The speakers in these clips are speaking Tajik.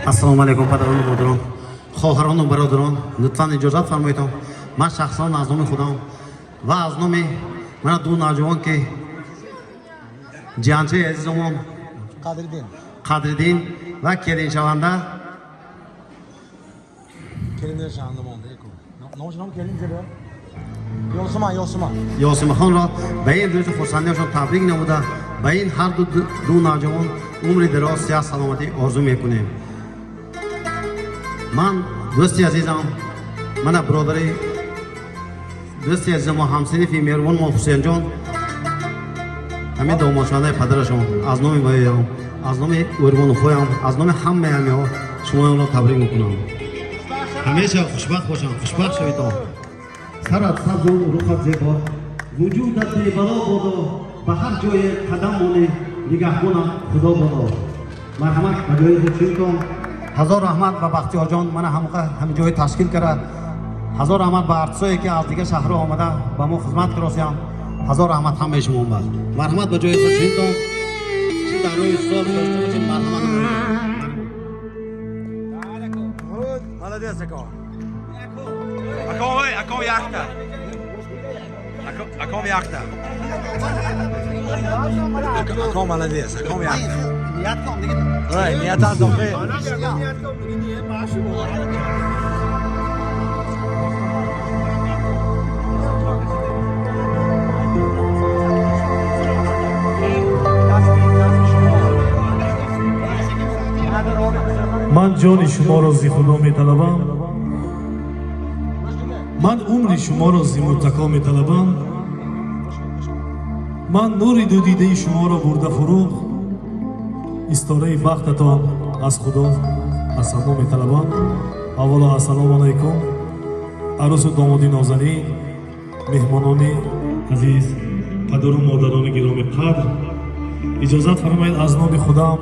Ассалому алайкум, падарону модарон, хоҳарону бародарон. Лутфан иҷозат фармоедам, ман шахсан аз номи худам ва аз номи мана ду навҷавон, ки ҷиянчаи азизамон Қадриддин ва келиншаванда Ёсимахонро ба ин рӯзи хурсандиашон табрик намуда, ба ин ҳар ду навҷавон умри дароз, сиҳат, саломатӣ орзу мекунем. Ман дӯсти азизам, мана бародари дӯсти азизам, ҳамсинифи меҳрубон мо Ҳусейнҷон, ҳамин домодшавандаи падарашон, аз номи ваям, аз номи ӯрмонухоям, аз номи ҳамаи ҳамиҳо шумоёнро табрик мекунам. Ҳамеша хушбахт бошам, хушбахт шаведон. Сарат сабзу, рухат зебо, вуҷудат бебало бодо, ба ҳар ҷое қадам монӣ, нигаҳбонат Худо бодо. Марҳамат, ба ҷои худ шинтон. Ҳазор раҳмат ба Бахтиёрҷон, мана ҳамоқа ҳами ҷои ташкил кара. Ҳазор раҳмат ба артисое, ки аз дигар шаҳрҳо омада ба мо хизмат каросиянд. Ҳазор раҳмат ҳамаи шумо. Марҳамат, ба ҷои худ шинтон. Чи дар рӯи стол дошта бошед, марҳамат. Молодец, ако. Ако, ой, ако якта. Ако, ако якта. Ако молодец, ако якта. Ният кун дига. Ой, ният аз охе. Ман ҷони шуморо зи Худо металабам, ман умри шуморо зи Муттако металабам, ман нури дудидаи шуморо бурда фурӯғ, истораи бахтатон аз Худо аз само металабам. Аввало, ассалому алайкум, арӯсу домоди нозанин, меҳмонони азиз, падару модарони гироми қадр. Иҷозат фармоед, аз номи худам,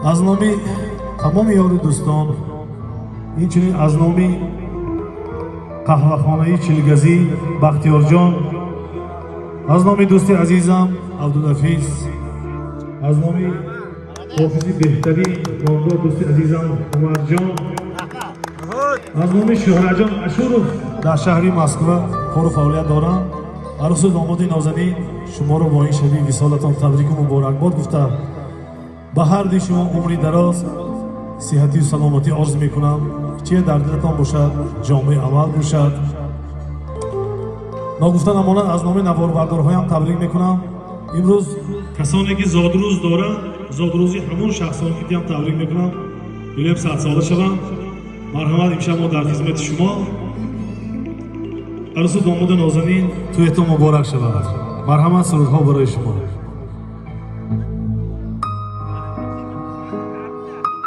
аз номи тамоми ёру дӯстон, инчунин аз номи қаҳвахонаи Чилгазӣ Бахтиёрҷон, аз номи дӯсти азизам Абдунафис, аз номи ҳофизи беҳтарин номдор дӯсти азизам Умарҷон, аз номи Шӯҳраҷон Ашуров, дар шаҳри Москва кору фаъолият дорам, арӯсу домоди нозанин, шуморо бо ин шаби висолатон табрику муборакбод гуфта, ба ҳар дуи шумо умри дароз, сиҳатию саломатӣ орзу мекунам. Чие дар дилатон бошад, ҷомаи амал бошад. Ногуфта намонад, аз номи наворбардорҳоям табрик мекунам. Имрӯз касоне ки зодрӯз доранд, зодрӯзи ҳамон шахсон китиам табрик мекунам. Илем садсола шаванд. Марҳамат, имшаб мо дар хизмати шумо. Арӯсу домоди нозанин, тӯятон муборак шавад. Марҳамат, сурудҳо барои шумо.